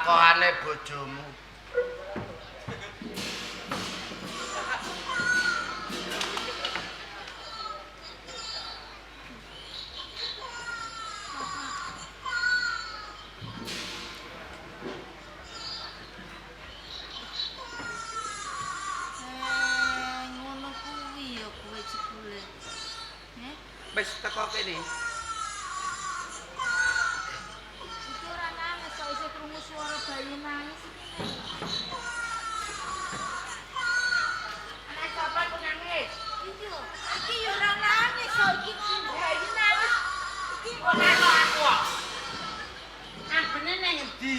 Kelakuane bojomu. Ngono kuwi ya kowe jebule. Heh, Wis teko kene. iki ora nangis kok isih krungu suara bayi nangis iki. Anak sapa ku nangis? Iki lho, iki ya ora nangis kok iki bayi nangis. Iki Ora kok aku kok. Ambene nang endi?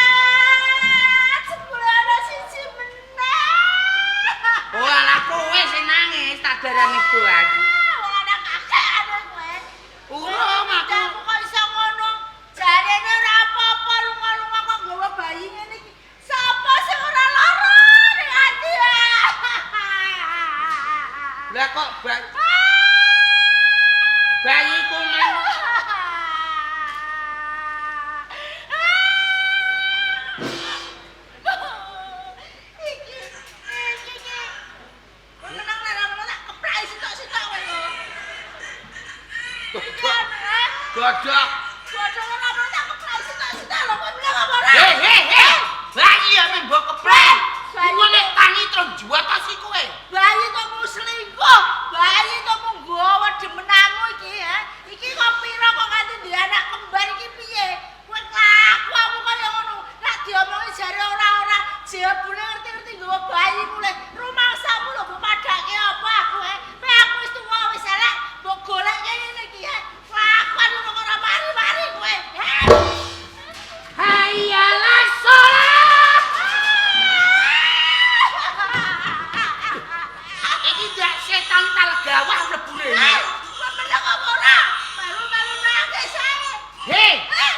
Ah, jebule ana siji meneh. Oh, alah kowe sing nangis tak darani bayi. Wong anak kakek ane kowe. Urung aku. Aku kok iso ngono. Jarene ora apa-apa lunga-lunga kok nggawa bayi ngene iki. Sapa sing ora lara ning ati? Lah kok bayiku nang Iki iki iki. Kowe menang ora menang tak kepraki sitok-sitok kowe kok. godhok. Godhok. Godhong ora menang tak kepraki sitok-sitok lho kowe menang apa ora? Hei hei hei. Bayi ya mbok keprek. Bayi. Iku nek tangi terus juwatosi kowe. Bayi kok mau selingkuh, bayi kok mau nggawa demenanmu iki ya. Iki kok pira kok nganti duwe anak kembar iki piye? Kowe kelakuanmu kaya ngono. Nek diomongi jare ora-ora, jebule ngerti-ngerti nggawa bayi mulih. Rumangsamu lho mbok padake apa aku he? Pe aku wis tuwa wis elek, mbok goleke ngene iki he. Kelakuan ngono kok ora mari-mari kowe. He? Hayyalah sholat. Iki ndak setan talgawah mlebu rene. Kowe meneng apa ora? Melu-melu nangis ae. Hei, Eh!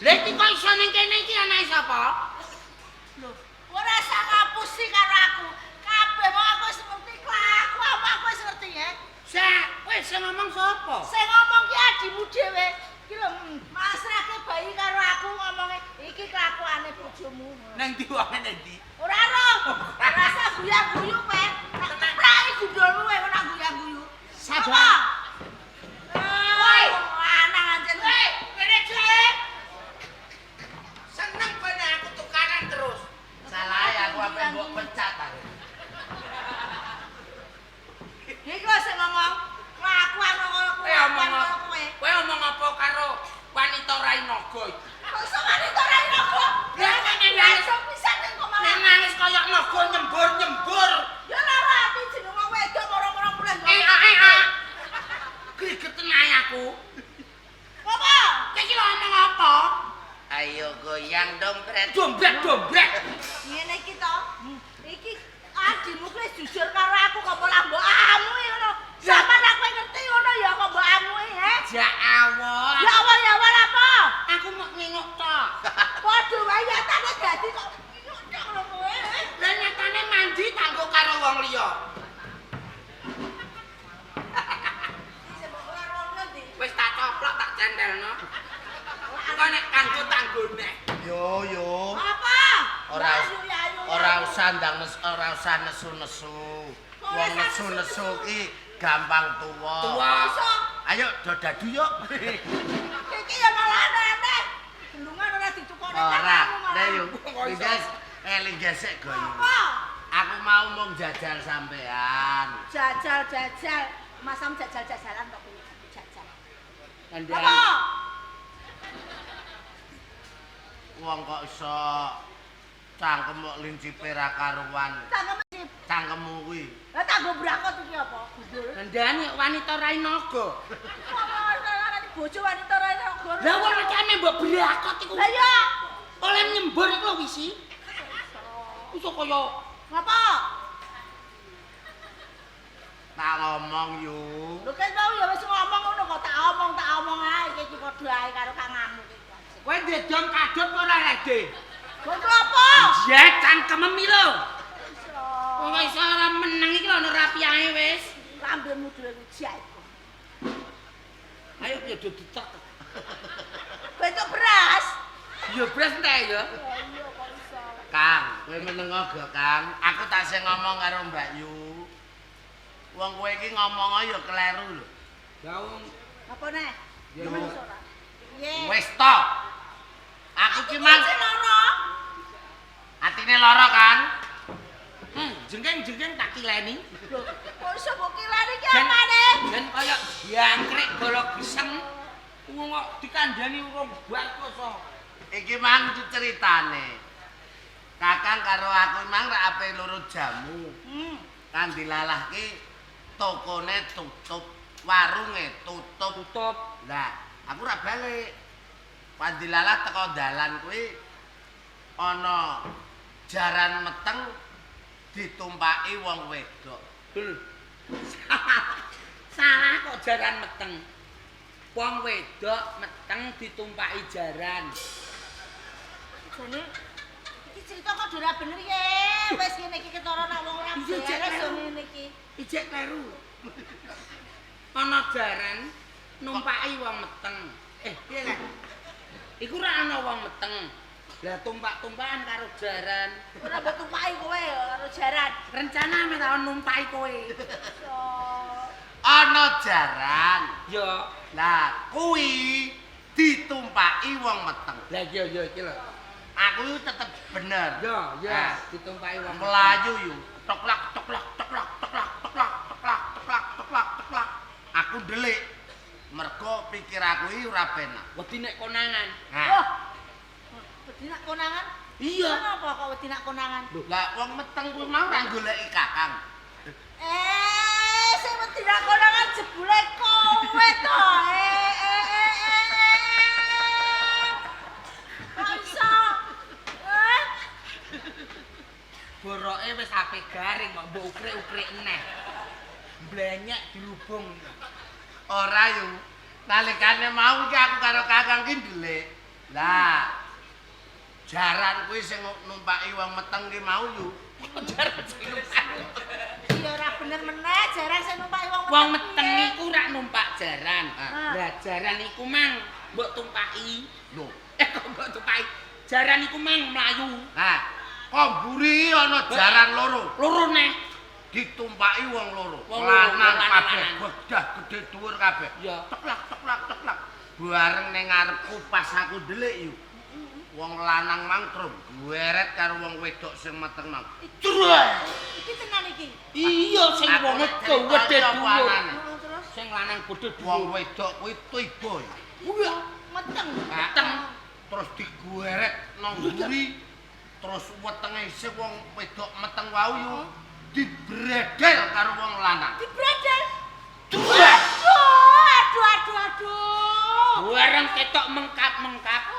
lha iki kok iso ning kene iki anake sapa? Lho, ora usah ngapusi karo aku. Kabeh wong aku wis ngerti kelakuan aku wis ngerti ya. Sak, kowe sing ngomong sapa? Sing ngomong ki adimu dhewe. Ki lho masrahke bayi karo aku ngomonge iki kelakuane bojomu. Nang ndi wonge nang ndi? Ora roh. Ora usah guya-guyu kowe. Tak kepraki gundulmu kowe kok nak guya-guyu. Sabar. Woi, lanang anjen. Hei, kene dhewe. Seneng ben aku tukaran terus. Salah aku ape mbok pecat aku. Iki lho sing ngomong kelakuan ngono Kowe omong kelakuan kowe. Kowe omong apa karo wanita rai naga iki? Kok iso wanita rai naga? Lah, kok nek nangis- Langsung pisan kok malah. Nek nangis kaya naga nyembur-nyembur. Ya lara ati jeneng wong wedok moro-moro mulih. Eh eh eh. Gregeten ae aku. Apa? Iki lho omong apa? Ayo goyang dompet. Dombrek-dombrek. Ngene iki to. Iki adimu kuwi wis jujur karo aku kok malah mbok amuki ngono. Sampeyan aku ngerti ngono ya kok mbok amuki, he? Ja awon. Ya Allah ya Allah apa? Aku mau nginguk tok. Padha wae nyatane dadi kok nginguk tok lho kowe. he? Lah nyatane mandi tanggo karo wong liya. Sing mbok karo wong ndi? Wis tak coplok tak centelno. Engko nek kanggo tanggone. Yo yo. Apa? Ora Ayo, ya, ayo, ya, ora ayo. usah ndang ora usah nesu-nesu. Wong nesu-nesu ki gampang tuwa. Tuwa. Iso. Ayo do dadu yuk. Iki ya malah aneh. Gelungan ora ditukokne Ora. tanganmu malah. Lah yo. Kok iso? Linggas eh linggas goyo. Apa? Aku mau mung jajal sampean. Jajal-jajal. Masam jajal-jajalan kok kuwi jajal. Kandhane. Apa? Wong kok iso cangkem kok lincipe ra karuan. Cangkem sip. Cangkemmu kuwi. Lah tak nggo brakot iki apa? Gundul. Kandhane wanita rai naga. Ora bojo wanita ora naga. Lah wong nek ame mbok brakot iku. Lah ya. Oleh nyembur iku lho wisi. Iso kaya Ngapa? Tak ngomong yo. Lho kan mau ya wis ngomong ngono kok tak omong ae iki padha ae karo kangamu iki. kowe ndedom kadut apa ora Rede? Gondol apa? Ya cangkemem iki lho. Iso. Wong iso ora meneng iki lho ana rapiahe wis. Lambemu dhewe jae. Ayo ya do ditek. Bentuk beras. Ya beras entek ya. Iya kok iso. Kang, kowe meneng aja, Kang. Aku tak sing ngomong karo Mbak Yu. Wong kowe iki ngomong ya kleru lho. Lah wong Apa neh? Ya. Ora. Piye? Wis to. Aku ki mang loro. Atine lara kan? Jengking-jengking tak kileni. Lho, kok iso mbok kilani iki apane? Jen kaya jangkrik golok geseng. Wong kok dikandani urung bar kok. Iki mang ceritane. Kakang karo aku mang rak ape loro jamu. Kan dilalah ki tokone tutup, warunge tutup. Tutup. Lah, aku rak balik. Pandilalah teko dalan kuwi ana jaran meteng ditumpaki wong wedok. Lho. Salah kok jaran meteng. Wong wedok meteng ditumpaki jaran. Jane iki cerita kok ora bener ye. Wis ngene iki ketara nek wong ora beres ngene iki. Ijek kleru. Ana jaran numpaki wong meteng. Piye lek? Iku ora ana wong meteng. Lah tumpak-tumpakan karo jaran. Ora mbok tumpaki kowe karo jaran. Rencana ame taun numpaki kowe. Ana jaran. Ya. Lah kuwi ditumpaki wong meteng. Lah iya ya iki lho. Aku tetep bener. Ya, ya, ditumpaki wong mlayu yu. Toklak toklak toklak toklak toklak toklak toklak toklak toklak. Aku ndelik. Mergo pikir aku iki ora penak. Wedi nek konangan. Nah. Wedi nek konangan? Iya. Kenapa kok wedi nek konangan? Lah wong meteng kuwi mau ora goleki kakang. Sing wedi nek konangan jebule kowe to. Kok iso? Boroke wis ape garing kok mbok ukrek-ukrek neh. Mblenyek dilubung. Ora yu. Nalikane mau iki aku karo kakang ki ndelik. Lah jaran kuwi sing numpaki wong meteng ki mau yu. Jaran sing numpaki. Iya ora bener meneh jaran sing numpaki wong meteng. Wong meteng iku ora numpak jaran. Lah jaran iku mang mbok tumpaki. Lho, kok mbok tumpaki? Jaran iku mang mlayu. Nah, kok mburi ana jaran loro. Loro neh. Ditumpaki wong loro. Lanang kabeh, bedah gedhe dhuwur kabeh. Teklak teklak teklak. Bareng ning ngarepku pas aku ndelik yu. Wong lanang mang trum gweret karo wong wedok sing meteng mang. Iki tenan iki. Iya sing wong gedhe dhuwur. Terus sing lanang gedhe dhuwur. Wong wedok kuwi tiba. Iya, meteng. Meteng. Terus digweret nang mburi. Terus wetenge sing wong wedok meteng wau yu dibredel karo wong lanang. Dibredel. Aduh aduh aduh aduh. Bareng ketok mengkap-mengkap.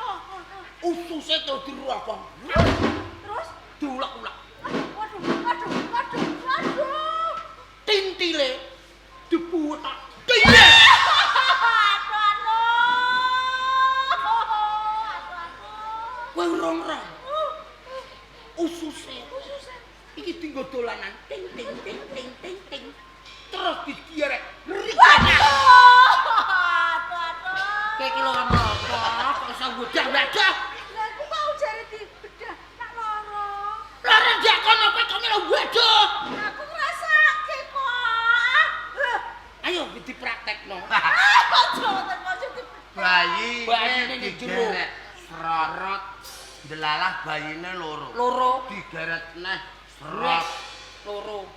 Ususe to dirokong. Terus diulek-ulek. Waduh, waduh, waduh, waduh. Tintile dibuwetak. Aduh, aduh. Aduh, aduh. Kowe urung-urung. Ususe. Iki dinggo dolanan ting ting ting ting ting ting. Terus didierek. Waduh. Aduh, aduh. Kowe iki lho apa kok iso wedah-wedah. Lah iku mau jare dibedah tak loro. Loro ndak kono kowe kok melu waduh. Aku ngrasake kok. Ayo dipraktekno. Aja wonten aja dibedah. Bayi Bayine ning jero. Serot. Delalah bayine loro. Loro. Digeret neh serot. Loro.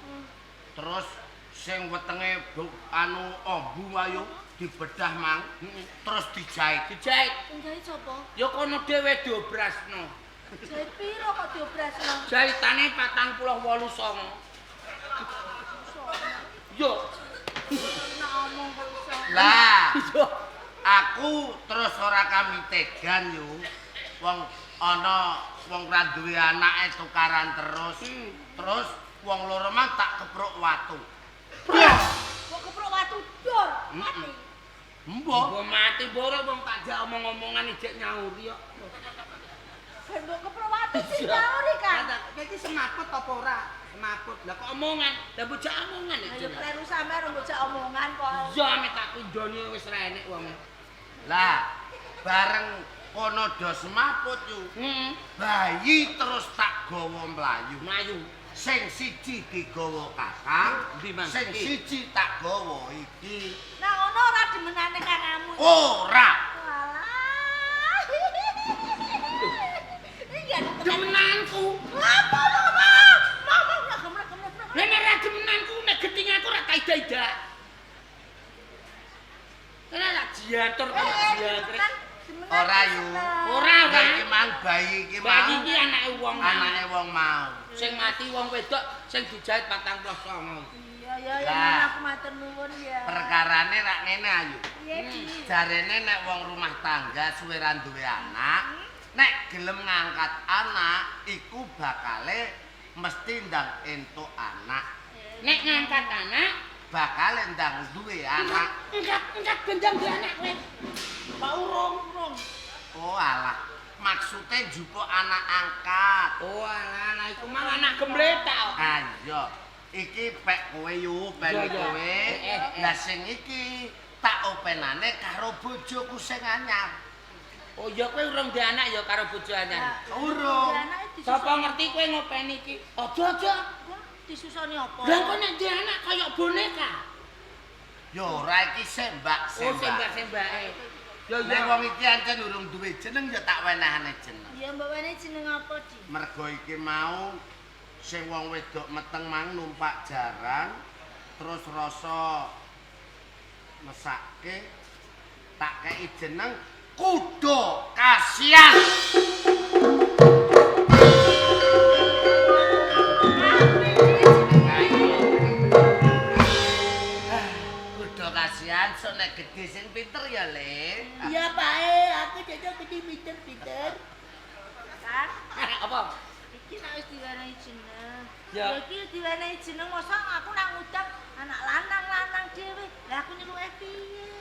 Terus sing wetenge anu ombu ayo dibedah mang, terus dijahit. Dijahit. Njahit sapa? Ya kono dhewe diobrasno. Jahit piro kok diobrasno? Jahitane 48 songo. Yo. Nek omong kok iso. Lah, aku terus ora kamitegan yo. Wong ana wong ra duwe anake tukaran terus. Terus wong loro mang tak kepruk watu. Kok kepruk watu dor mati. Mbok Mbok mati mbok wong tak jak omong-omongan ijek nyauri kok. Ben mbok kepruk watu sing nyauri kan. Lah iki semaput apa ora? Semaput. Lah kok omongan? Lah bocah omongan iki. Ayo kleru sampean mbok jak omongan kok. Ya ame tak kundone wis ra enek wonge. Lah, bareng kono do semaput yu. Heeh. Bayi terus tak gawa mlayu. Mlayu. Sing siji digawa kakang, sing siji tak gawa iki. Nah ngono ora demenane kangamu. Ora. Walah. Iya Demenanku. Apa apa? Mama gemer gemer. Lah nek ora demenanku nek geting aku ora tak ida-ida. Ora tak jiatur kaya jiatur. Ora yu. Ora ora. Iki mang bayi iki mang. Bayi iki anake wong. Anake wong mau. Sing mati wong wedok sing dijahit 49. Iya iya ya aku matur nuwun ya. Perkarane rak ngene ayu. Piye Di? Jarene nek wong rumah tangga suwe ra duwe anak, nek gelem ngangkat anak iku bakale mesti ndang entuk anak. Nek ngangkat anak bakale ndang duwe anak. Engkat bendang duwe anak kowe. Pak urung urung. Oh alah, maksude njupuk anak angkat. Oh alah, lah iku mang anak gembletak kok. Ah iya, iki pek kowe yu, ben kowe. Lah sing iki tak openane karo bojoku sing anyar. Oh iya kowe urung duwe anak ya karo bojo anyar. Urung. Sapa ngerti kowe ngopeni iki? Aja-aja. Disusoni apa? Lah kok nek duwe anak kaya boneka. Ya ora iki sembak-sembak. Oh sembak-sembake. Ya nek wong iki ancen urung duwe jeneng ya tak wenehane jeneng. Ya mbok wenehi jeneng apa, Di? Mergo iki mau sing wong wedok meteng mang numpak jaran terus rasa mesake tak kei jeneng Kuda Kasihan. Kuda Kasihan sok nek gedhe sing pinter ya, Le. Iya, Pak, aku cocok gedhe pinter-pinter. Kang, apa? Iki nek wis diwenehi jeneng. Ya iki diwenehi jeneng mosok aku nak ngundang anak lanang-lanang dhewe. Lah aku nyeluke piye?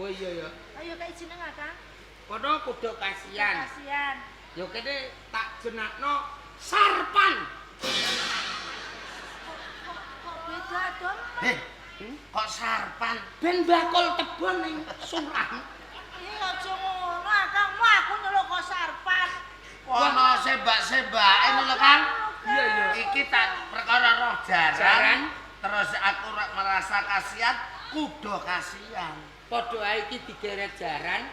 Oh iya ya. Ayo kei jeneng ah, Kang. Kono Kuda Kasihan. Kasihan. Ya kene tak jenakno Sarpan. Kok beda dong? Kok Sarpan? Ben bakul tebon ning surah. Iki aja ngono, Kang. Mu aku nyeluk kok Sarpan. Ono sembak-sembake ngono lho, Kang. Iya iya. Iki tak perkara roh jaran. Terus aku merasa kasihan, kuda kasihan. Padha ae iki digeret jaran,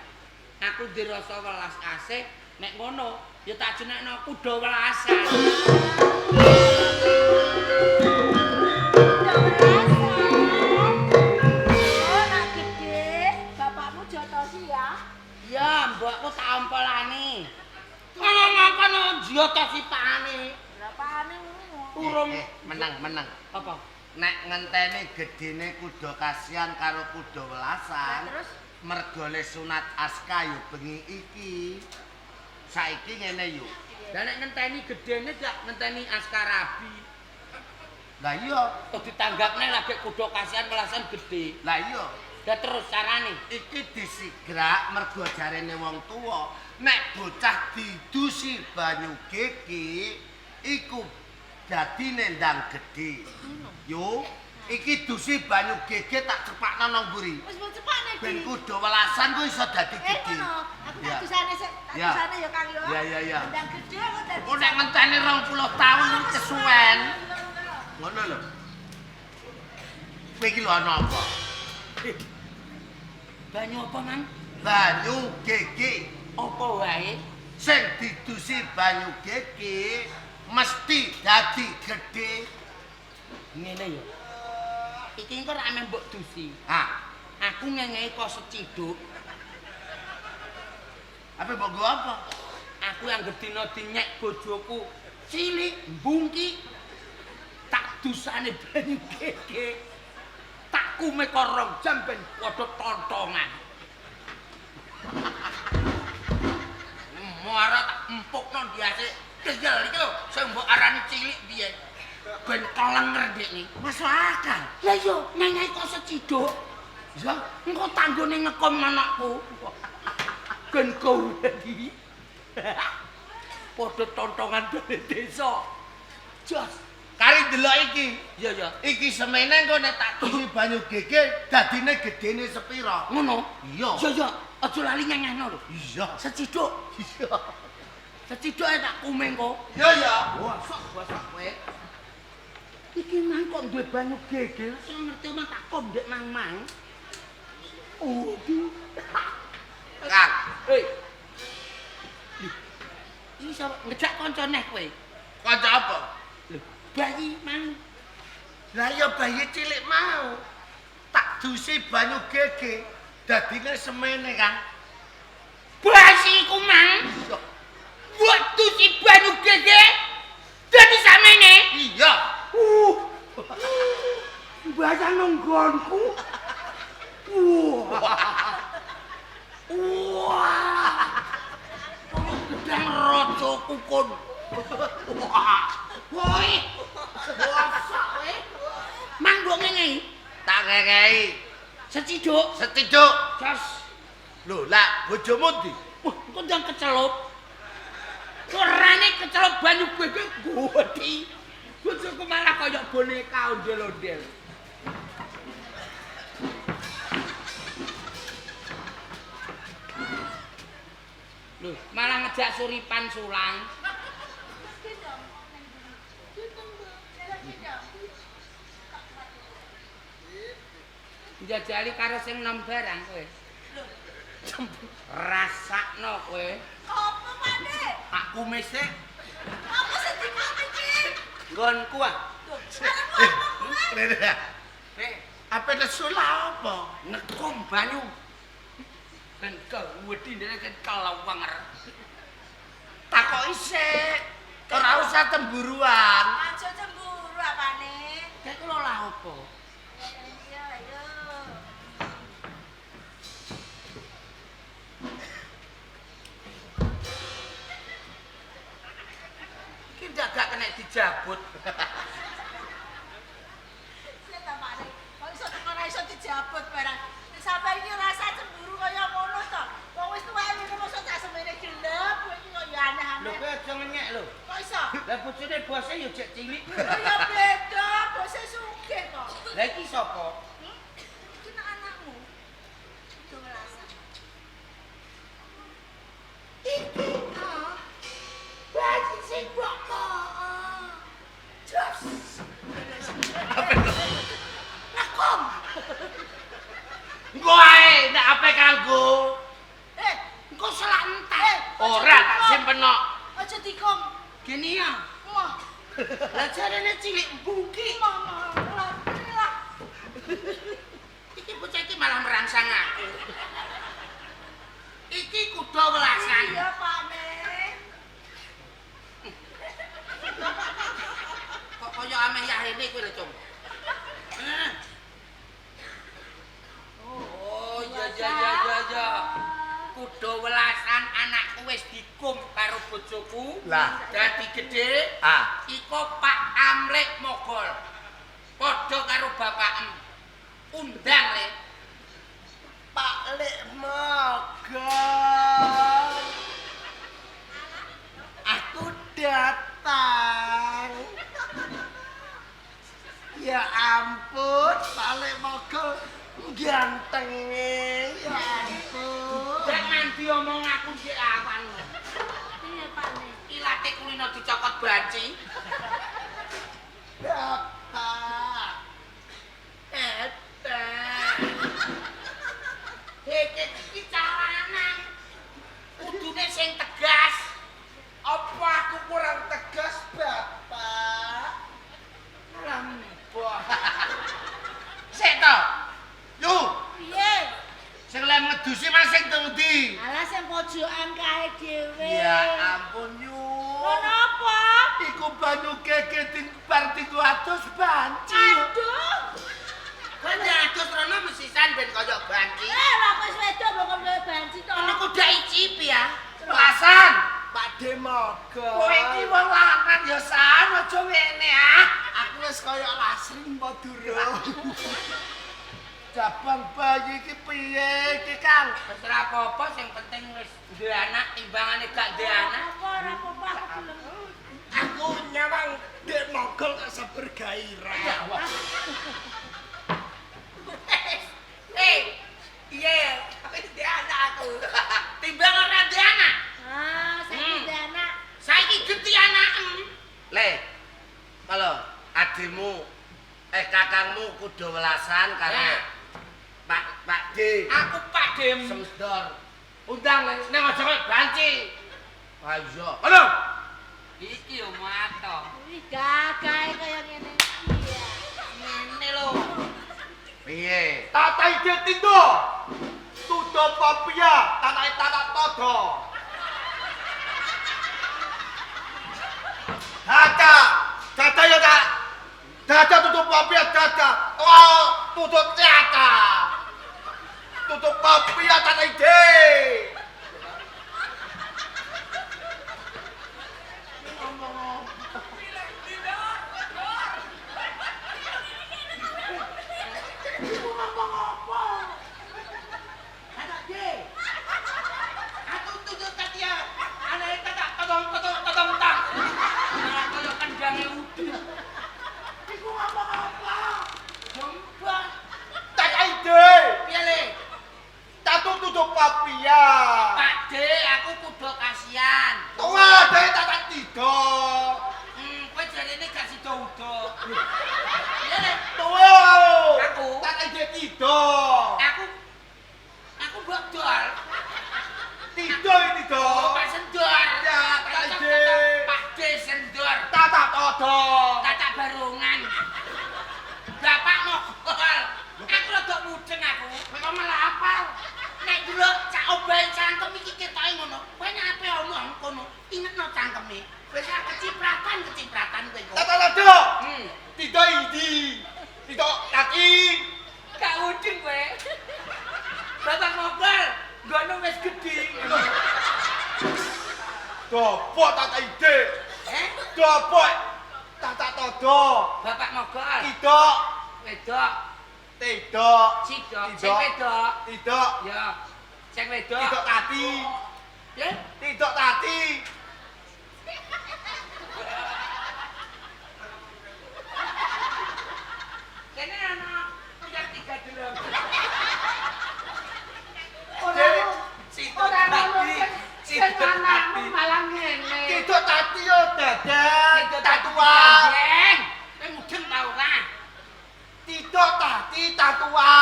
aku dirasa welas asih, nek ngono ya tak jenakno kuda welasan. Kuda welasan. Oh, nak gede, bapakmu jotosi ya? Ya, mbokku tak ompolane. Ngono-ngono jotosi pakane. Lah pakane ngono. Urung menang-menang. Apa? Nek ngenteni gedene Kuda Kasihan karo kuda welasan, terus mergole sunat Aska yo bengi iki. Saiki ngene yo. Lah nek ngenteni gedene gak ngenteni Aska rabi. Lah iya, terus ditanggapne lagi Kuda Kasihan welasan gedhe. Lah iya. Lah terus carane iki disigrak mergo jarene wong tuwa, nek bocah didusi banyu gege iku dadi nendang gedhe. Yo, iki dusi banyu gege tak cepakno nang mburi. Wis mbok cepakne, Di. Ben kuda welasan ku iso dadi gedhe. Ngono. Aku tak dusane sik, tak dusane ya Kang yo. Ya ya ya. Nendang gedhe aku dadi. Kok nek ngenteni 20 taun iki kesuwen. Ngono lho. Kowe iki lho ana apa? Banyu apa, Mang? Banyu gege. Apa wae? Sing didusi banyu gege mesti dadi gedhe. Ngene ya. Iki engko rak meh mbok dusi. Ha, aku ngengehi kok seciduk. Apa mbok nggo apa? Aku anggere dina dinyek bojoku cilik mbungki tak dusane banyu gege. Tak kume kok 2 jam ben padha tontongan. Muara tak empukno ndiase. Deyel iki lho sing mbok arani cilik piye? Ben kelenger ndekne. Masuk akal. Lah iya, ngengehi kok seciduk. Ya, engko tanggone ngekom anakku. Ben kowe iki. Padha tontongan bali desa. Jos. Kari delok iki. Iya ya. Iki semene engko nek tak dusi banyu gege dadine gedene sepira? Ngono. Iya. Iya ya, aja lali nyanyahno lho. Iya. Seciduk. Iya. Seciduk ae tak kumeng kok. Iya ya. Bosok bosok kowe. Iki mang kok duwe banyu gege, sing ngerti omah tak kom ndek mang-mang. Waduh. Kang, Hei. Iki sapa ngejak kanca neh kowe? kanca apa? Lho, bayi mang. Lah ya bayi cilik mau. Tak dusi banyu gege dadine semene, Kang. Bayi iku mang. Iya. Mbok dusi banyu gege. Dadi samene. Iya. Bayang nonggonku. Wah. Wah. Gedang raja kukun. Wah. Woi. Bosok kowe. Mang mbok ngene. Tak ngekei. Seciduk. Seciduk. Jos. Lho, lah bojomu ndi? Wah, kok ndang kecelup. Orane kecelup banyu gege gede. Bojoku malah kaya boneka ondel-ondel. Loh, malah ngejak suripan sulang. Njajali karo sing nom barang kowe. Rasakno kowe. Apa Pakde? Tak kumis sik. Apa sing dikon iki? Nggonku ah. Arep apa kowe? Rene. Rek, Apa nesu lah apa? ngekum banyu. Ben kewedi ndek kan kelawanger. Takoki sik. Ora usah cemburuan. Aja cemburu apane? Kayak kula lah apa? Iya, ayo. Iki ndak gak kena dijabut. Sik ta Pakde. Kok iso teko ora iso dijabut barang. Sampai iki rasa cemburu kaya ngono to. Wong wis tuwek ngene mosok tak semene gelem, kowe iki kok ya Lho aneh-aneh. kowe aja ngenyek lho. Kok iso? Lah bojone bose ya jek cilik. Lho ya beda, bose sugih kok. Lah iki sapa? Hmm? Iki nek anakmu. Kudu ngerasa. Iki Ah, bayi sing mbok ah. Jos. Ngekum. Engko ae nek ape kanggo. Eh, Engko selak entek. eh, Ora tak simpenok. Aja dikom. Gini ya. Moh, Lah jarene cilik bungki. moh, moh. Lah, lah. Iki bocah iki malah merangsang aku. Iki kuda welasan. Iya, Pakne. Kok kaya ameh yahene kowe lho, Cung. Eh. Oh, iya iya iya iya iya. Kuda welasan anakku wis dikum karo bojoku. Lah. Dadi gedhe, Ah, iko Pak Amlek Mogol. Padha karo bapakem. Undang le. Pak Lek Mogol. Aku datang. Ya ampun, Pak Lek Mogol gantenge. Ya ampun. Gak nganti omong aku ndek awan. Iya, Pakne. Ilate kulino dicokot banci. Bapak. Hebat. Heke iki calanan. Kudune sing tegas. Apa aku kurang tegas, Bapak? Lembah. Sik to. Yu, Piye? sing lem ngedusi mas sing ndi? Alah sing pojokan kae dhewe. Ya ampun, Yu. Ngono apa? Iku banyu gege ting bar tinggo atus banci. Aduh. Kowe adus rono mesisan ben kaya banci. Eh, lah wis wedok mbok kon kaya banci to. Ngono kudu icipi ya. Lasan, Pak Demogol. kowe iki wong lanang ya san aja ngene ah. Aku wis kaya lasring apa durung. Jabang bayi iki piye iki, Kang? Wis ora apa-apa sing penting wis duwe anak timbangane gak duwe anak. Apa ora apa-apa aku gelem. Aku Aku nyawang Dek Mogol kok sebergairah. Eh, iya, wis duwe anak aku. Timbang ora duwe anak. Ah, saiki duwe anak. Saiki geti anakem. Le. Kalau adimu kakangmu kudu welasan karo Pak Pak D. Aku Pak Dem. Semsdor. Undang le, ning aja kok banci. Ah iya. Halo. Iki yo mato. Wih, gagahe kaya ngene. Iya. Ngene lho. Piye? Tata ide tindo. Tudo popia, tata tata todo. Dada, dada ya tak. Dada tutup popia dada. Oh, tutup tiada. Tutup popia tata ide. Anak D. Aku tutup katia. Anake tatak totong totong totong tak. Malah kaya kendange udu. Iku ngomong apa? Jomba. Tata ide. Piye le? Tatu tutup popia. Pak D, aku kudu kasihan. Tua dari tata tido. Kowe jarene gak sida udo. Piye le? Tua. Aku. Tata ide tido. Aku mbok dol. Tido ini tido. Pak Sendor. Ya, Pak D. Pak D Sendor. Tata todo. Tatak barongan. Bapak mogol. Aku rada mudeng aku. Kowe malah apal. Nek delok cak obahe cangkem iki ketoke ngono. Kowe nek ape omong kono, ingetno cangkeme. Wis kecipratan kowe kok. Tata todo. Tido idi. Tido tati. Gak mudeng kowe. Bapak mogol, nggono wis gedhe. Dobok tata ide. Eh? Dobok tata todo. Bapak mogol. Tido. Wedok, Tido. sidok, sing wedok. Tido. Ya. Sing wedok. Tido tati. Ya. Tido tati. Kene ana tuyang 3 delok. Jadi Ora ngono. Sing anakmu malah ngene. Tido tati yo dadan. Tatua. Geng. Kowe mudeng ta ora? Tido tati tatua.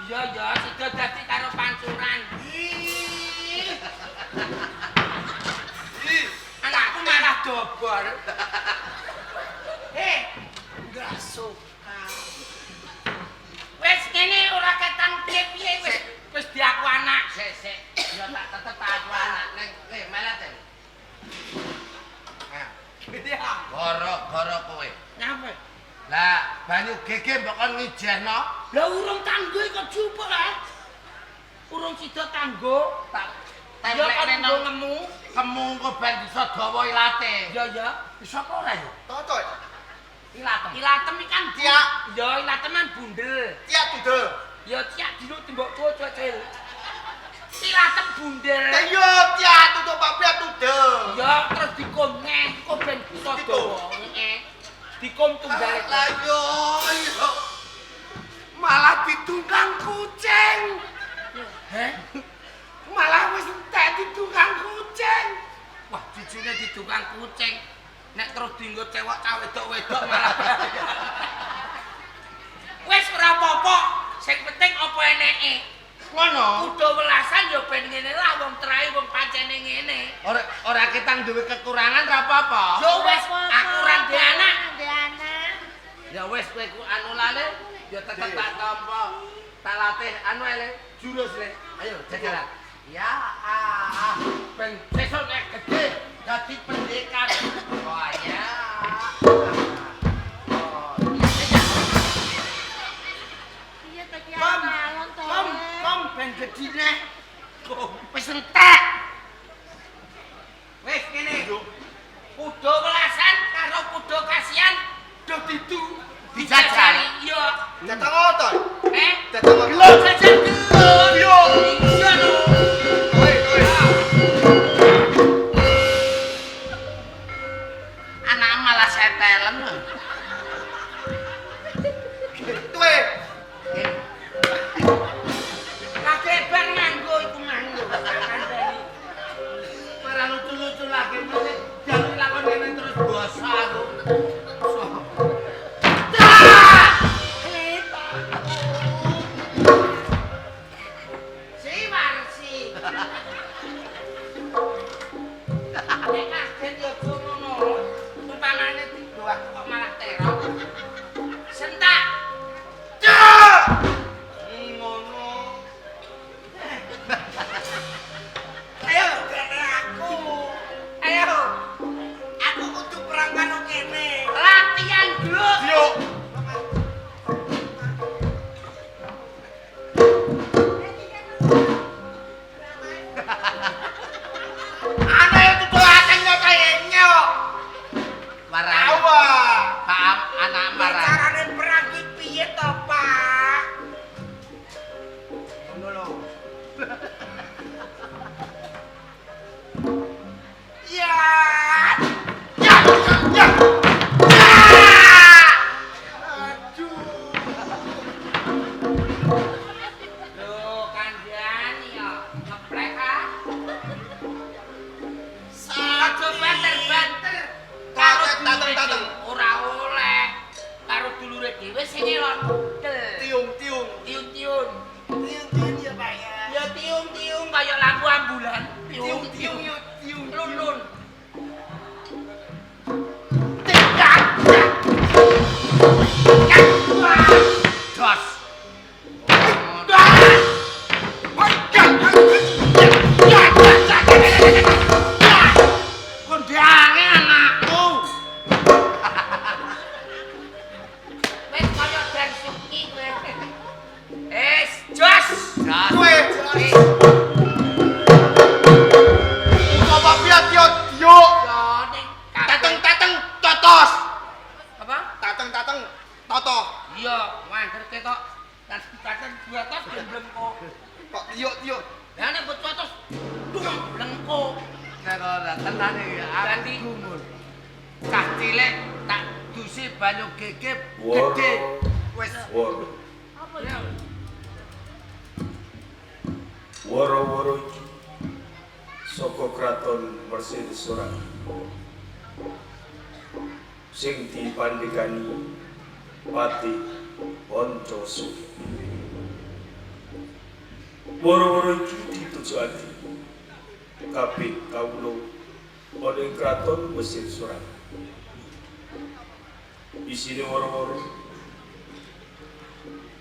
Iya ya, sida dadi karo pancuran. Ih. Anakku malah dobor. Eh, Enggak suka. wis ngene ora ketang piye-piye wis wis diaku anak. Sik sik. Ya tak tetep tak aku anak ning le melet. Nah, Ya. goro-goro kowe. Nyapa? Lah, banyu gege mbok kon ngijehno. Lah urung tanggo kok jupuk lah. Urung sida tanggo. Tak Ya kan templekne nggo nang ngemu. kemu engko ben bisa dawa ilate. Ya ya. Bisa apa ora ya? Toto. Ilatem. Ilatem iki kan Tiak. Ya ilateman bundel. Tiak tido. Ya tiak dino tembok tuwa cocel. Ilatem bundel. Yo tiak tutup papia tudo. Ya terus dikom ngeh, kok ben bisa dawa. Heeh. Dikom tunggale. Lah yo yo. Malah ditunggang kucing. Heh? Malah wis entek ditunggang kucing. Wah, jijine ditunggang kucing. Nek terus dienggo cewek cah wedok-wedok malah. Wis ora apa-apa, sing penting apa eneke. Ngono. Kudu welasan ya ben ngene lah wong trae wong pancene ngene. Ora ora ketang duwe kekurangan ra apa-apa. Yo wis, aku ora ndek anak. Ndek anak. Ya wis kowe ku anu lale, ya tetep tak tampa. Tak latih anu ae le, jurus le. Ayo jajalan. Ya ah, ben sesuk nek gede dadi pendekar. Wah ya. Oh, iya. Piye to ki Kom, alon to. kom, kom ben gedine. Kom. Wis entek. Wis ngene. Kudu welasan karo kudu kasihan do didu Dijajal. Iya. Datang otot. Eh, Datang gelut. jajal gelut. Yo. Iya no. Oi, oi. Ngono lho. Ya. Ya, ya. Aduh. Lho, kandhani ya, ngeplek ah. Aja banter-banter. Karo Tateng-tateng. Ora oleh. Karo dulure dhewe sing elon. Tiung-tiung. Tiung-tiung. Tiung-tiung ya, Pak ya. Ya tiung-tiung kaya lampu ambulan. Tiung-tiung yo tiung. Lun-lun. Jos. Kondange anakku. Wis kaya Dan Suki kowe. Es jos. Kowe. Apa piye tiyo tiyo? Ya ning Tateng-tateng totos. Apa? Tateng-tateng toto. Iya, wangker ketok. Tateng dua tos blengko. Kok tiyo-tiyo? Lah nek bocah tos dung blengko. Nek ora tenan iki aku Dadi- gumun. Cah cilik tak dusi banyu gege gede. Wis Woro, Apa ya? woro-woro iki saka kraton Mesir Soran. Sing dipandhekani Patih Pancasila. Woro-woro iki ditujokake kabeh kawula ana ing kraton Mesir Soran. Isine woro-woro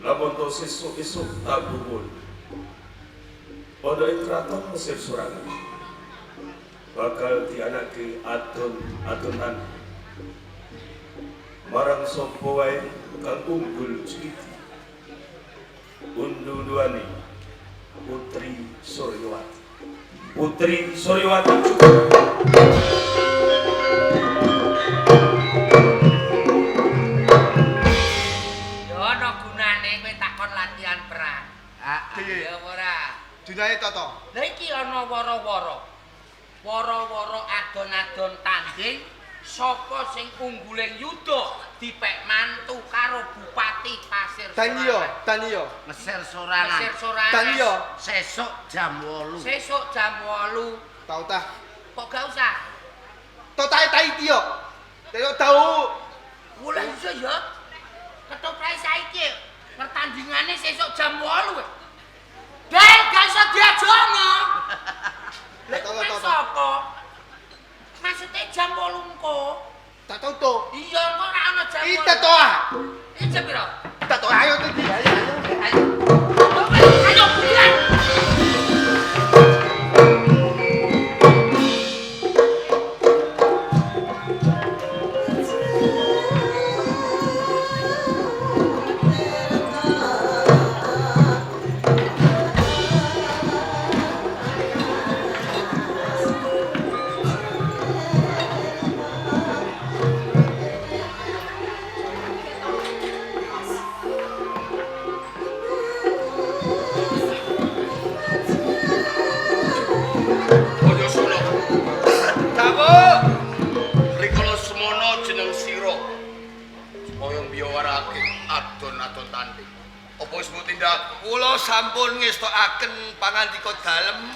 lamun to sesuk-esuk tabuhun ana ing kraton Mesir Sorangan bakal dianake adon-adonan marang sapa wae kang unggul cekiti undu-unduane Putri Suryawati. Putri Suryawati Ya ana gunane kowe takon latihan perang. Piye? Ya ora. Dunyae toto. Lah iki ana wara-wara. Wara-wara adon-adon tanding sapa sing ungguling yuda dipek mantu karo Bupati Pasir Dan iya, dan iya. Mesir Sorangan. Mesir Sorangan. Dan iya. Sesuk jam 8. Sesuk jam 8. Tau tah. Kok gak usah? Totae tai tiyo. Teo tau. Mulai iso ya. Ketoprak saiki pertandingane sesuk jam 8. Del gak iso diajono. Lah Tau, kowe tau, tau. sapa? Maksudnya jam 8 engko. Tak tau to. Iya, engko ora ana jam Iki 8. to ah. Iki jam piro? Tak to ayo to ayo ayo. Ayo. Ayo, buruan. Kaya sono. Dawuh. Rikala semono jeneng sira. Supaya mbiyawarake adon-adon tanding. Apa wis mbok tindak? Kula sampun ngestokaken pangandika dalem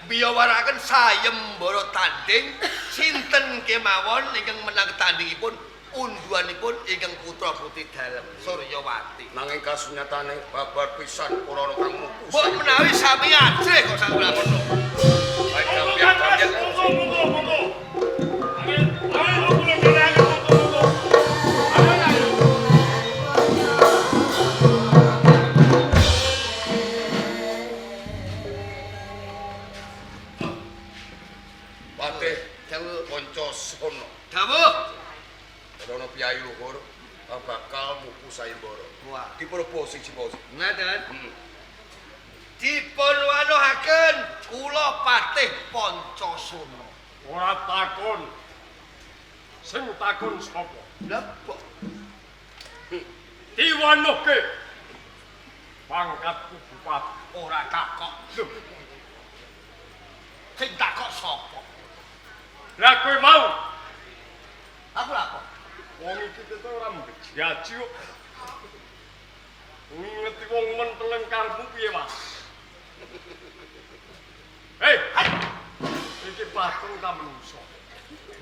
mbiyawarakaken sayembara tanding sinten kemawon ingkang menang tandingipun unduanipun ingkang putra putri dalem Suryawati. Nanging kasunyatane babar pisan ora ana kang muku. Mbok menawi sami ajrih kok sampun ngono. Baik dampiak-dampiak. Monggo, monggo, monggo. Ayo, ayo kula nderekaken monggo, monggo. Ayo, ayo. Patih dawuh kanca sono. Dawuh. Ora ana piyayi luhur bakal muku sayembara. Wah. Dipropo siji wae. Ngaten. Dipun wanuhaken kula Patih Pancasona. Ora takon. Sing takon sapa? Lha kok Diwanuhke. Pangkatku Bupati. Bupati. Ora takok. Lho, Sing takok sapa? lah kowe mau Aku lha apa? wong iki ketok ora mbejaji kok. Ngerti wong menteleng karepmu piye, Mas? Hei, iki patung ta menungso?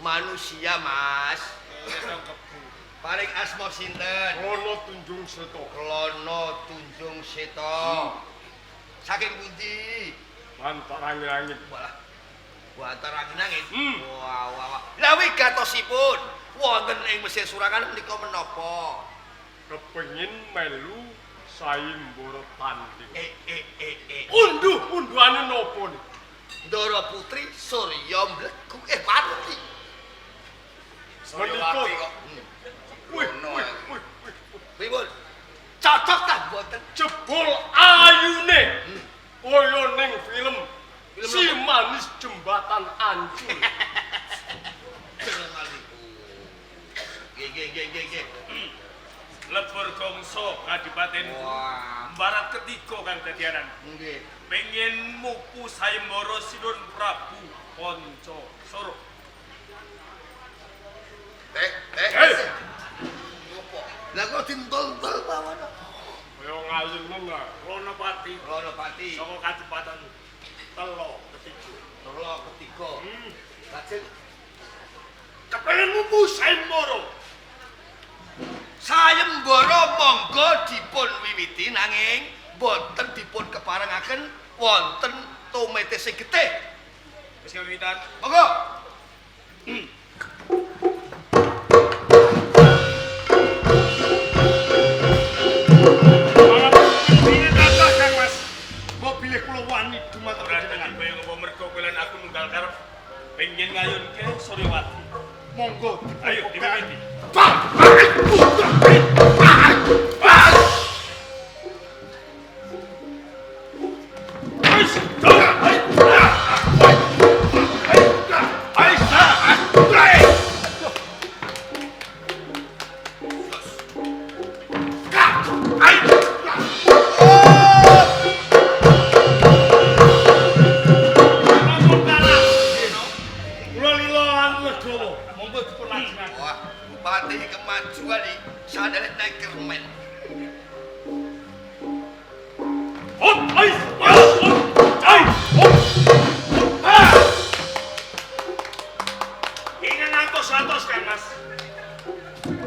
Manusia, Mas. Paring asma sinten? Klono Tunjung Seta. Klono Tunjung Seta. Saking pundi? Bantar angin-angin. Walah. Bantar angin-angin. Hmm. Wah, wah, wah. Lah wigatosipun wonten ing Mesir Surakan menika menapa? Kepengin melu sayembara tanding. Eh eh eh eh. Unduh-unduhane napa niku? Ndara Putri Surya mlegu pati. Menika kok. Wih, wih, wih, wih. Pripun? Cocok ta mboten? Jebul ayune. Kaya ning film Film Si apa? Manis Jembatan Ancul. Nggih, nggih, nggih, nggih, nggih. Lebur Gongso Kadipaten Wah, Barat ketiga kang dadianan. nggih. Pengen mupu sayembara Sinun Prabu Pancasara. Eh, eh. Hei, Ngopo? Lah kok dintul-tul mawon. kaya ngayunen lah. Ronopati Ronopati. saka Kadipaten Telo ketiga. Telo ketiga. Lajeng Kepengen mupu sayembara. sayembara monggo dipun wiwiti nanging boten dipun keparengaken wonten tumete sing getih. Wis kawiwitan. Monggo. Ini tatah Kang Mas. Mbok bilih kula wani dumateng Ora dadi panjenengan. kaya ngopo mergo kowe lan aku nunggal karep pengen ngayunke Suryawati. Monggo dipun Ayo diwiwiti. Kula lila legawa. Monggo dipun lajengaken. Wah, bupati kemajuan iki sandale naik kermen. Hop, ai, hop, ai, hop. Ah. Ingin atos-atos Kang Mas.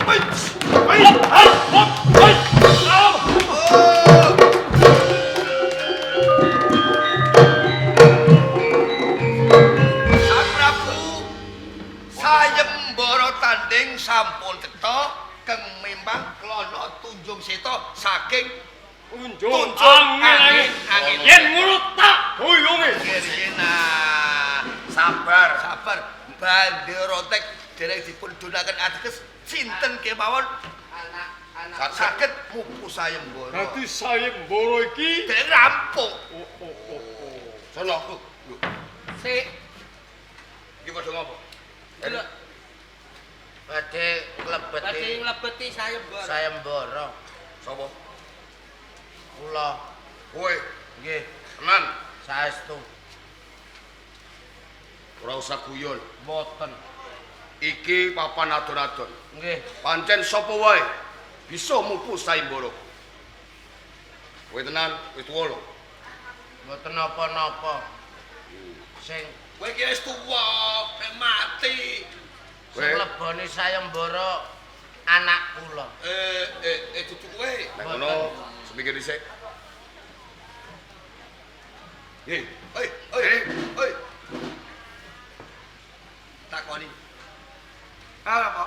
Ai, ai, ai, hop, ai. Hop. Sang Prabu sayembara tanding sampun cetha keng memang Klono Tunjung Seta saking Tunjung Tunjung angin angin, angin. Yen ngono tak boyonge. Kene Sabar. sabar banderotek dereng dipun dunaken ateges sinten kemawon Anak-anak saged mupu sayembara. Dadi sayembara iki Dereng rampung. oh oh oh. oh. Sono. Lho, Sik, iki padha ngopo? delok Badhe badhe nglebeti nglebeti sayembara. sayembara. Sapa? Kula Kowe nggih tenan saestu ora usah guyon. mboten. Iki papan adon-adon. Nggih, Pancen sapa wae bisa mupu sayembara. Kowe tenan wis tuwa lho. mboten napa-napa. Sing Kowe iki wis tuwa, nek mati. sing lebone sayembara anak kula. Eh eh eh dudu kowe. Nek ngono seminggu dhisik. Nggih, Oi, oi, oi. Takoni. Ah, apa?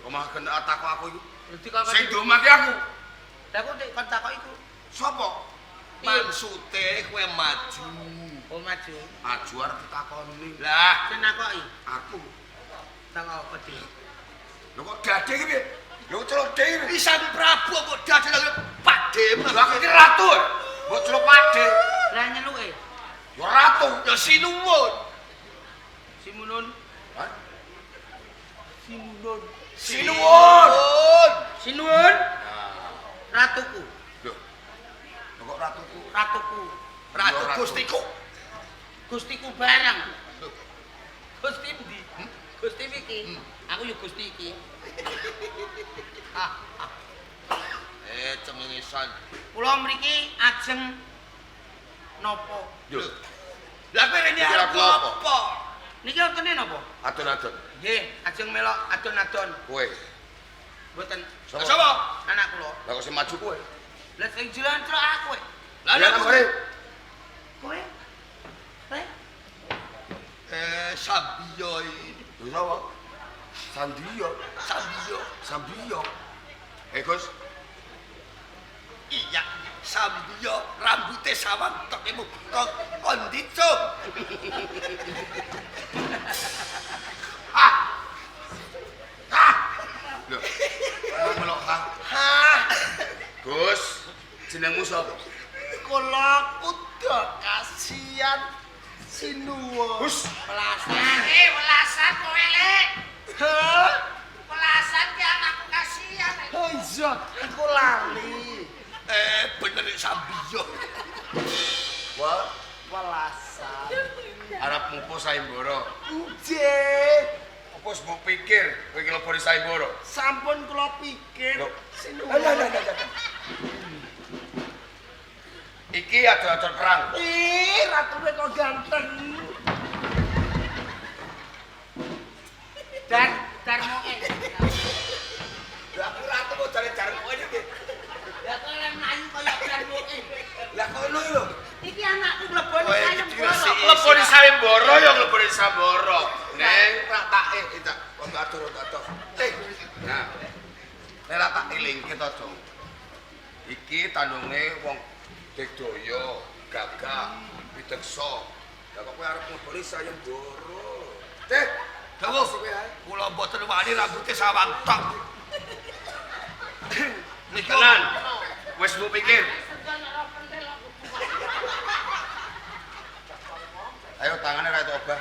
Kok malah kena takok aku iku. Dadi kok Sing diomaki aku. Lah kok kon takok iku. Sapa? Maksude kowe maju. Oh maju. Maju arep ditakoni. Lah, Sing nakoki. Aku. Takok apa dhewe? Lho kok dade iki piye? Lho celuk dhewe. iki Sang Prabu kok dadi Pakde. Lah aku iki ratu. Mbok celuk pakde. Lah nyeluke. Ya ratu. Ya sinuwun. Simunun. Hah? Simunun. Sinuwun. Sinuwun. Ratuku. Lho. Ratuku. Ratuku. Ratu Gustiku. Gustiku bareng. Gusti endi? Gusti iki. Aku yo Gusti iki. Eh, cengengesan. Kula mriki ajeng napa? Yo, Lah kowe rene Iki arep arep apa? apa? Niki wontene napa? Adon-adon. Nggih, ajeng melok adon-adon. Kowe. Mboten Sapa? Sapa? anak kula. Lah kok sing maju kowe? Lah sing jlantrok aku. Lah Lah aku kowe. Kowe? Kowe? Eh, Sambiyo iki. Lho sapa? Sandiyo. Sambiyo. Sambiyo. Eh, Gus, Iya, Sambiyo rambute sawang tok emu kok kondico. Lho. Emang melok ha? Hah, Gus, jenengmu sapa? kula kuda kasihan sinuwun. Gus, Pelasan. Eh, welasan kowe, Lek. Hah? Welasan ki anakku kasihan. Oh iya, aku lali. Eh, bener nek Sambiyo. wah, Welasan. arep mupo sayembara. Nggih, Apa wis mbok pikir kowe iki lebone sayembara? sampun kula pikir Lho. sinuwun. Lah lah lah lah. Iki adon-adon perang. Ih, ratune kok ganteng. Dar darmoke. Lah aku ratu kok jare jarang kowe iki. Lah kok lek mlayu kaya darmoke. Lah kono iki lho. Iki anakku mlebone Kowe iki sayembara. diresiki. Lebone sayembara ya lebone sayembara. Neng rak tak eh tak untuk atur untuk atur. Eh, Nah. Nek rak tak elingke to, Jong. Iki tandunge wong digdaya, gagah, pideksa. Lah kok kowe arep ngleboni sayembara. Teh, Dawuh, kula mboten wani rambute sawang tok. Niki tenan. Wis mbok pikir. Ayo tangane ra itu obah.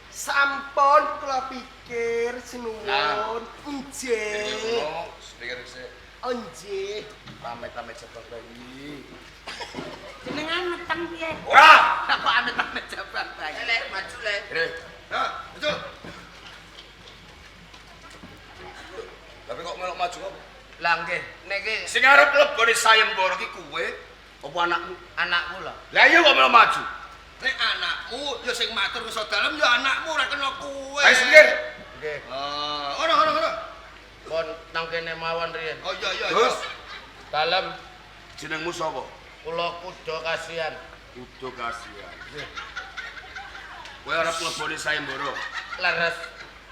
Sampun kula pikir sinuwun. Nah. Nggih. Ngono, pikir sik. Nggih. Pamit-pamit jabang bayi. Jenengan meteng piye? Ora. Lah kok amit-amit jabang bayi. Lek, maju, Lek. Rene. Nah, betul. Tapi kok melok maju kok? Lah nggih, niki Sing arep mlebone sayembara ki kowe apa anakmu? anakku lho. Lah iya kok melok maju. Nek anakmu ya sing matur wis dalem ya anakmu ora kena kowe. Ayo singkir. Nggih. Ah, ora ora ora. Pun nang kene mawon riyen. Oh iya iya. iya. Gus, Dalem jenengmu sapa? kula kuda kasihan. Kuda kasihan. Kowe arep mlebone sayembara. Leres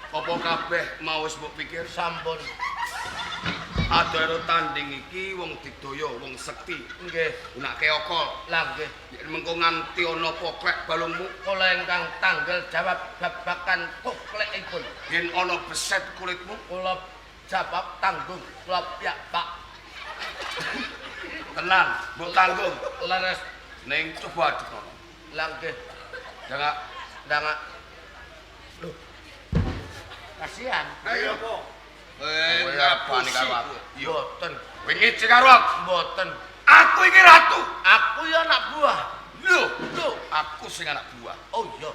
Apa kabeh mau wis mbok pikir? sampun. Adara tanding iki wong digdaya, wong sekti. Nggih. Gunake okol. Lah nggih. Yen mengko nganti ana poklek balungmu, Kula ingkang tanggel jawab babagan poklekipun. yen ana beset kulitmu, Kula jawab tanggung kula piyak Pak. tenang, mbok tanggung. Leres Ning coba adikono. lah nggih. Jangan Ndangak. Lho. Kasihan. Ayo apa? Eh, kowe arep wani karo aku. Iya. Mboten. Kowe ngece karo aku. Mboten. Aku iki ratu. Aku ya anak buah. Lho, lho, aku sing anak buah. Oh iya.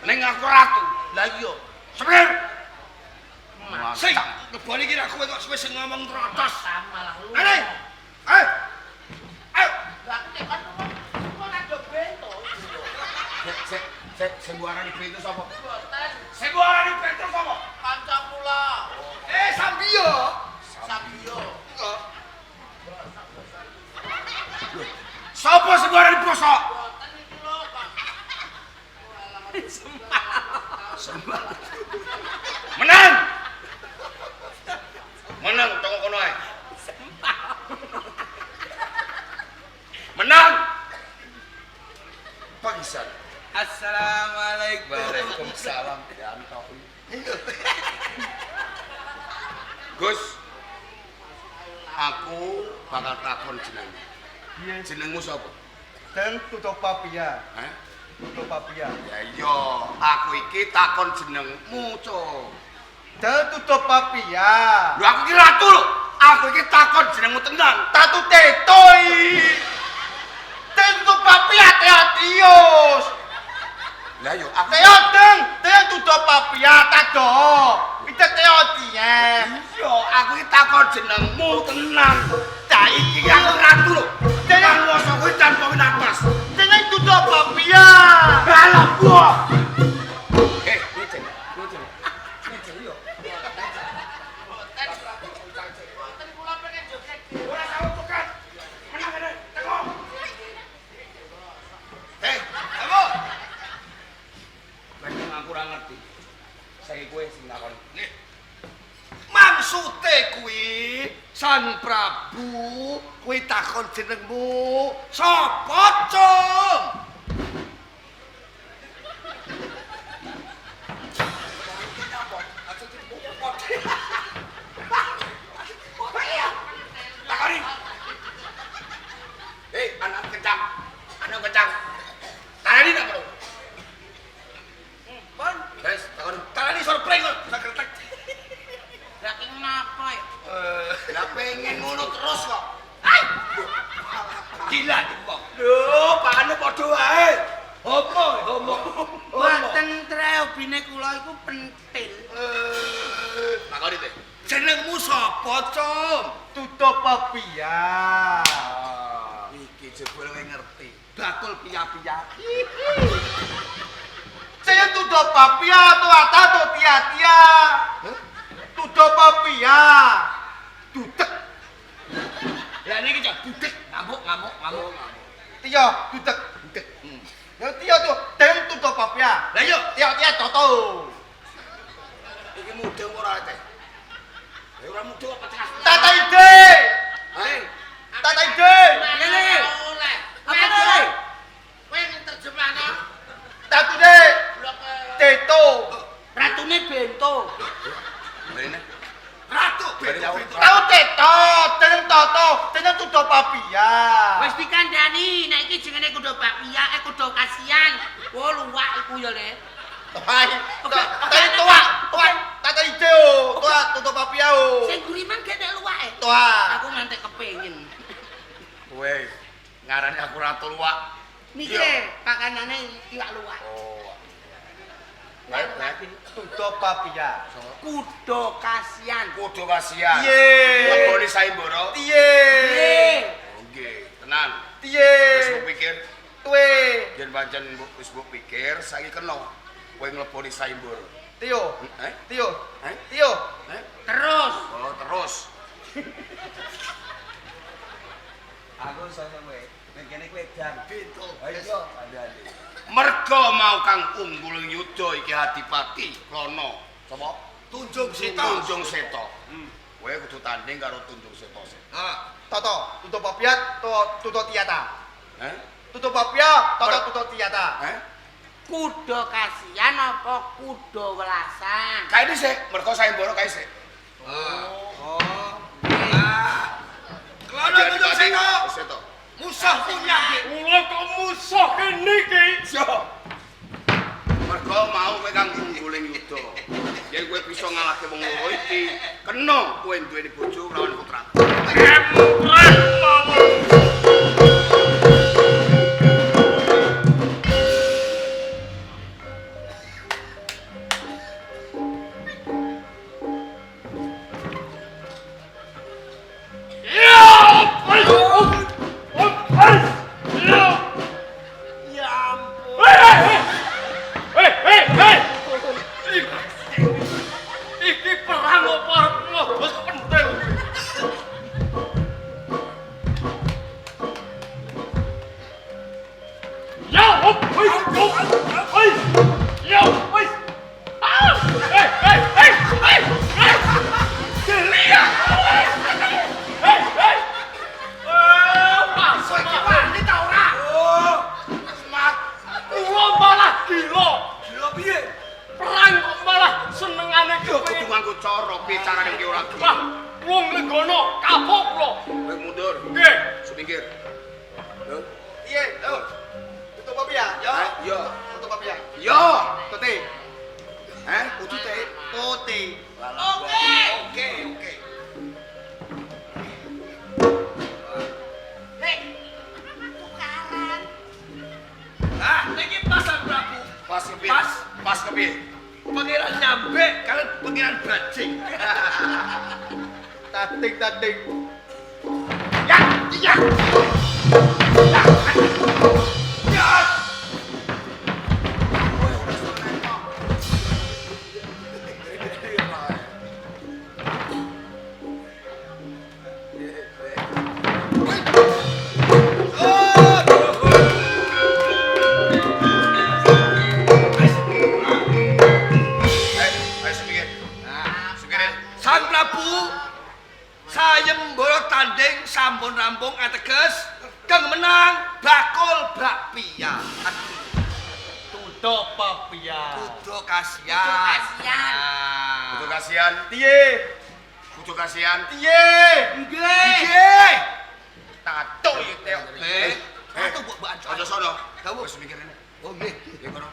Ning aku ratu. Lah iya. Semir. Sing lebone iki ra kowe kok suwe sing ngomong trotos. Malah lu. Ayo. Ayo. Ayo. Lah aku nek kon kok ado bento. Sik, sik, sik, sing mbok arani bento sapa? Mboten Sing mbok arani bento sapa? kanca kula. Eh, Sambiyo. Sambiyo. Sapa sing mbok arani bosok? Mboten iki lho kok. Menang. Menang toko kono ae. Menang. Pangsan. Assalamualaikum. Waalaikumsalam. Ya entok. Gus, aku bakal takon jenengmu. Jenengmu sapa? Den tutup papia. Hah? Tutup papia. Ya iya, aku iki takon jenengmu, Cuk. Den tutup papia. Lho aku iki ratu lho. Aku iki takon jenengmu tenan. Tatu tetoi. takon jenengmu tenan. Cah iki aku ratu lho. Panguwasa kuwi tanpa winatas. Jeneng dudu papia. Balap gua. Eh, piye jeneng? Piye jeneng? Piye jeneng yo? Boten kula pengen joget. Ora salah tukan. Menang kene, teko. Eh, kamu. Pengen aku ora ngerti. Saiki kowe sing takon. Nggih. Maksute kuwi Sang Prabu kuwi takon jenengmu sapa, Cung? Takoni. Eh, anak kencang. Anak kencang. Tarani tak perlu. Pun, Wes, takoni. Tarani sorpreng kok, sak kretek. lah ki ngapa ya? Lah pengen ngono terus kok. Gila iki wong. Lho, pakane padha wae. Homo, homo. Boten tre obine kula iku pentil. Takoni teh. Jenengmu sapa, Cung? Tutup papia. Iki jebul kowe ngerti. Bakul pia-pia. Saya tutup papia atau atau tia-tia. Tutup papia. Dudek. Lah niki cok budek ngamuk ngamuk ngamuk. Tio, dudek. Budek. Ya tio tuh, den tutup papia. Lah iya, Tio-tio toto. iki mudeng ora teh. Lah ora mudeng kok pecah. Tata ide. Hei, Tata ide. Ngene. Oleh. Apa kowe? Kowe terjemahno Tatune blok teto. Ratune bento. mrene. Ratu bento. Tau teto, jeneng toto, jeneng tutup papia. Wis dikandani, nek iki jenenge kuda bakpia, kuda kasian. Wo luwak iku ya, Le. Hai, tadi tua, tua, tata ide o, tua tutup papia o. Sing guriman gak nek luwake. Tua. Aku nganti kepengin. Kowe ngarani aku ratu luwak. Niki le, pakanane iwak luwak. Oh. Baik, baik. Tutup papia. Kuda kasian. Kudu kasihan. Piye? Lebone saimbara. Piye? Piye? Nggih, tenan. Piye? Wis mbok pikir, Tuwe. yen pancen wis mbok pikir saiki kena kowe ngleboni saimbara. Tio. Eh? Tio. Eh? Tio. Eh? Terus. Oh, terus. Aku iso kowe. Nek kene kowe edan. Bento. Ayo kandhane. Merga mau kang unggul ing yuda iki Adipati Klana. Sapa? Tunjung Seta. Tunjung Seta. Kowe kudu tanding karo Tunjung Seta. Ah, Toto, tutup papia, to tutup tiata. Eh? Tutup papia, toto tutup tiata. Eh? Kuda kasian apa kuda welasan? Kae dhisik, mergo saimbara kae sik. Oh. Ah. Klana Tunjung Seta. Seta. Musuhku nyambik. Kula kok musuh kene iki. Yo. Mergo mau kowe kang unggul ing yuda. Yen kowe bisa ngalahke wong loro iki, kena kowe duweni bojo lawan putraku. Empreh mawon. Ya, Ya ampun. Hei, hei, hei. Iki perang apa arep ngobos pentil. Ya, hop, hei, hop, hei. Ya, hei. Ah, hei, hei, hei, hei, hei. Geli ya. Hei, hei. Eh, wah, Kowe iki wani ta ora? Oh, semat. kula malah gila. Gila piye? Perang kok malah senengane Yo kudu kepengin. nganggo cara piye carane iki ora gila. Wah, wong lenggana kapok kula. Kowe mundur, Nggih. sumingkir. Lho, Piye? Lho. Tutup papia, ya. Eh, yo. Tutup papia. Yo. Tote. Eh, kudu te. Tote. Oke. Oke, oke. Hei, tukaran. Ah, niki pas Sang Prabu. Pas kepiye? Pas. Pas kepiye? Pangeran nyambek kalian pangeran bajing. Tanding tanding. Ya, iya. Ya. Ya. Sang Prabu sayembara tanding sampun rampung ateges kang menang bakul bakpia. Tutuk papia. Kudu kasihan. Kudu kasihan. Piye? Kudu kasihan. Piye? Nggih. Nggih. Tatuk iki Teo. Eh, tatuk mbok mbok Aja sono. Wis mikir rene. Oh nggih. Ya kono.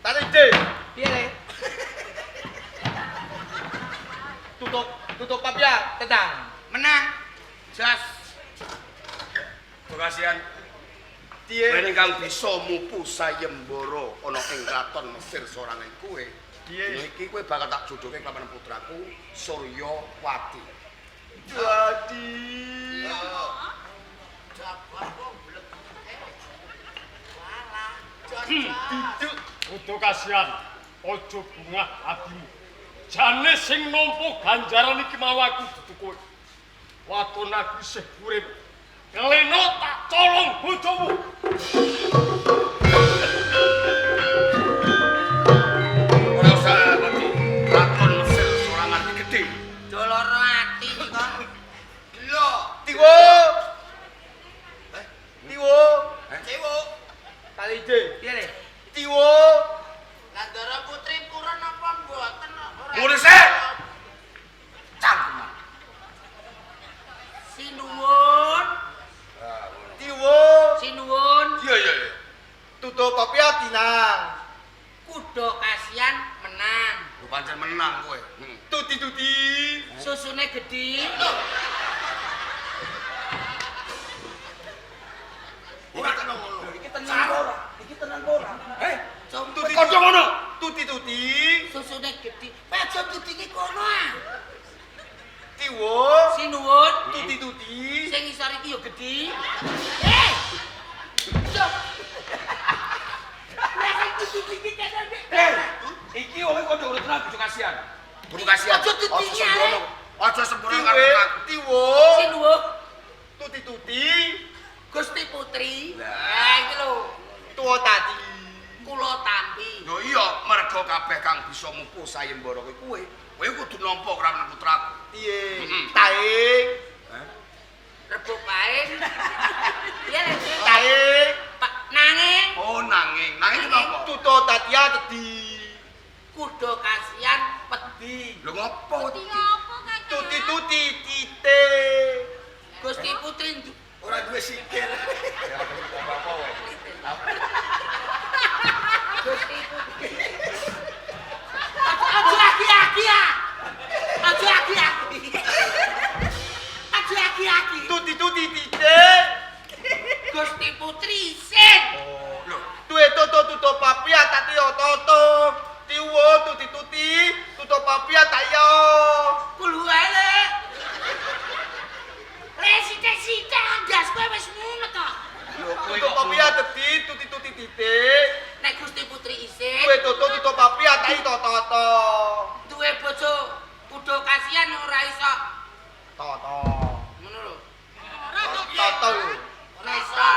Tarik ide. Piye le? Tutup tutup papia, tenang. Menang. Jos. Kudu kasihan. Piye? Rene kang bisa mupu sayembara ana ing kraton Mesir sorange kowe. Piye? Dina iki kowe bakal tak jodohke kelawan putraku Suryawati. Jadi. Duduk kudu kasihan. Aja bungah atimu. Jane sing nampa ganjaran iki mau aku dudu kowe. Waton aku isih urip. Keleno tak colong bojomu. Ora usah wedi. Kraton Mesir sorangan iki gedhe. Doloro ati kok. Lho, tiwo. Tiwo. Tiwo. Kali ide. Piye le? Tiwo. Lah Ndara Putri purun apa mboten ora. Mulih sik. Cangkem. Sinuwun. Tiwo. Sinuwun. Iya iya iya. Tutup papia tinang. Kuda kasihan menang. Lu pancen menang kowe. Heeh. Tuti tuti. Susune gedhi. Ora tenan ngono. Iki tenan ora? Iki tenan ora? Heh, Tuti kodho ngono. Tuti tuti. Susune gedhi. Kowe aja tudingi kono ah. Tiwo. Sinuwun. Tuti tuti. Sing isor iki ya gedhi. Eh. Cuk. Lah sing tudingi kene. Eh, iki wonge kodho ngono tenan kudu kasihan. Kudu kasihan. Aja tudingi, Aja sembrono. Aja sembrono karo Tiwe. aku. Tiwo. Sinuwun. Tuti tuti. Gusti Putri. Lah iki lho, Tuwa tati. kula tampi. Lho iya, mergo kabeh kang bisa mupu sayembara kuwi kowe. Kowe kudu nampa kraman putraku. Piye? Mm-mm. Taing. Rebuk pae. Piye le? Taing. Pak nanging Oh, nanging. Nanging kenapa? Tuto tatia tedi. kuda kasihan pedhi. Lho ngopo? Wedi apa Kakang? Tuti tuti tite. Gusti Putri Ora duwe sikil. Gusti Putri. Aja aki-aki ah. Aja aki-aki. Aja aki-aki. Tuti tuti tite. Gusti Putri isin. Oh, lho. Tuwe toto tuto papia tatio toto. Tiwo tuti tuti tuto papia tayo. Kulo wae le. Le sithik-sithik andas kowe wis mumet to. Lho kowe Tuto papia tedi tuti tuti tite. Nek Gusti Putri isin Tuwe toto tuto papia tayo toto. duwe bojo kuda kasihan ora iso. Toto. Ngono lho. Ora kok. Toto. Ora iso.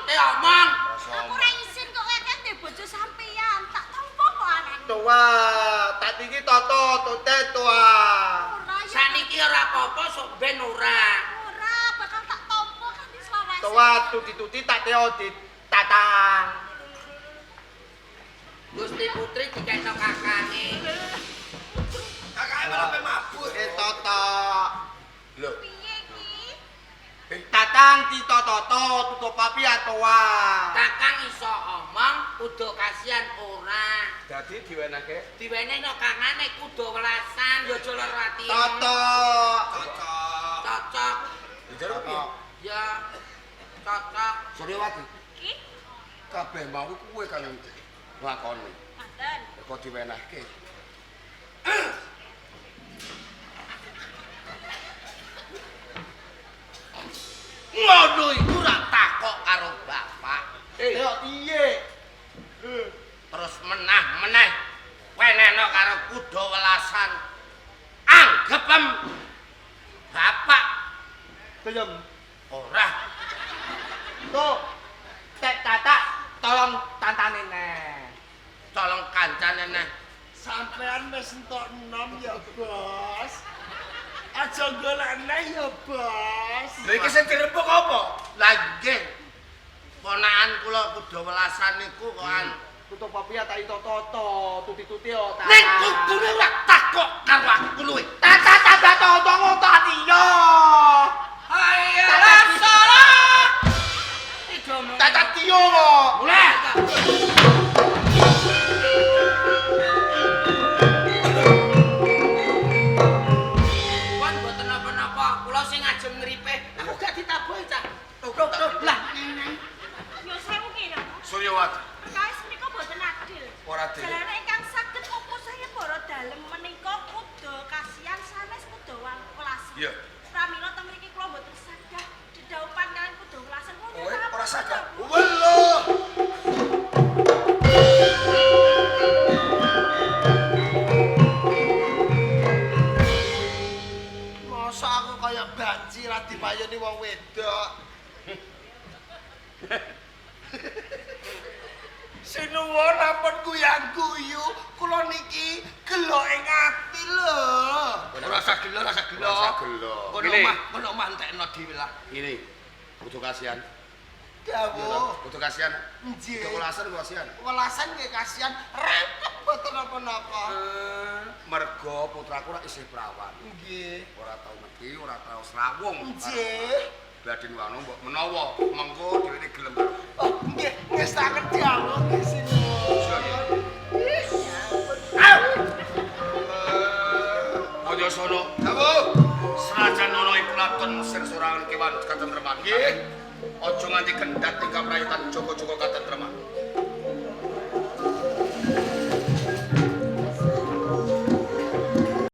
Te omong. Aku ora isin kok Kakang ndek bojo sampeyan. Tak tampa kok anane. Toa, tatiki toto tote toa. Ora ya. Saniki ora apa-apa sok ben ora. Ora bakal tak tampa kanthi selawase. Toa tuti tuti tak teo di tatang. Gusti Putri dikekno kakange. Kakake malah pe mabur. Eh toto. Lho, Piye iki? Tatang ti toto tuto papia toa. Kakang iso omong, kuda kasihan ora. Dadi diwenehke Diwenehno kangane kuda welasan ya aja lara ati. Toto. cocok. Cocok. Bicara piye? Ya cocok. Suryawati, Iki kabeh mau kowe kang nglakoni. manten. Kok diwenehke? Ngono iku ora takok karo bapak. Yo piye? Terus menah-meneh wenehno karo kuda welasan. Anggepem bapak Gelem. ora. Tuh. Tek tatak tolong tantane neh. Tolong kancane neh. Sampean wis entuk enom ya, Bos. Aja golek neh ya, Bos. Lha iki sing dirembuk apa? Lah nggih. Ponakan kula kuda welasan niku kok an Tutup kopi ta ito toto, tuti-tuti yo ta. ning kudune ora takok karo aku luwe. Tata tata toto ngoto ati yo. Hayya salah. Tata tiyo kok. Mulai. Pun mboten napa-napa, kula sing ngajeng ngripih. Aku gak ditabuhi, Cak. Tuh, tuh, lah. Yo sewu ki ya. Suryawati. Perkawis menika boten adil. Ora adil. Jalane ingkang saged ngukus saya para dalem menika kuda kasihan sanes kuda welasan. Iya. Pramila teng mriki kula mboten sadah dedhaupan kalian kuda welasan. Oh, ora sadah. Weloh. Masa aku kaya banci ra dipayoni wong wedok. Sinuwun ampun guyang-guyu, kula niki gelo ing ati lho. Ora usah gelo, ora usah gelo. Ora usah gelo. Kono omah, kono omah entekno dhewe lah. Ngene. Kudu kasihan. Dawuh. Kudu kasihan. Nggih. Kudu welasan kasihan. Welasan nggih kasihan, rangkep mboten napa-napa. Mergo putraku ora isih prawan. Nggih. Ora tau ngerti, ora tau srawung. Nggih. Badhe wano mbok menawa mengko dheweke gelem karo. Oh, nggih, ngestaken dawuh nggih sinuwun. Aja sono. Dawuh. Senajan ana ing kraton Mesir sorangan kewan katentreman. Nggih. Aja nganti kendhat ing kaprayutan Joko-joko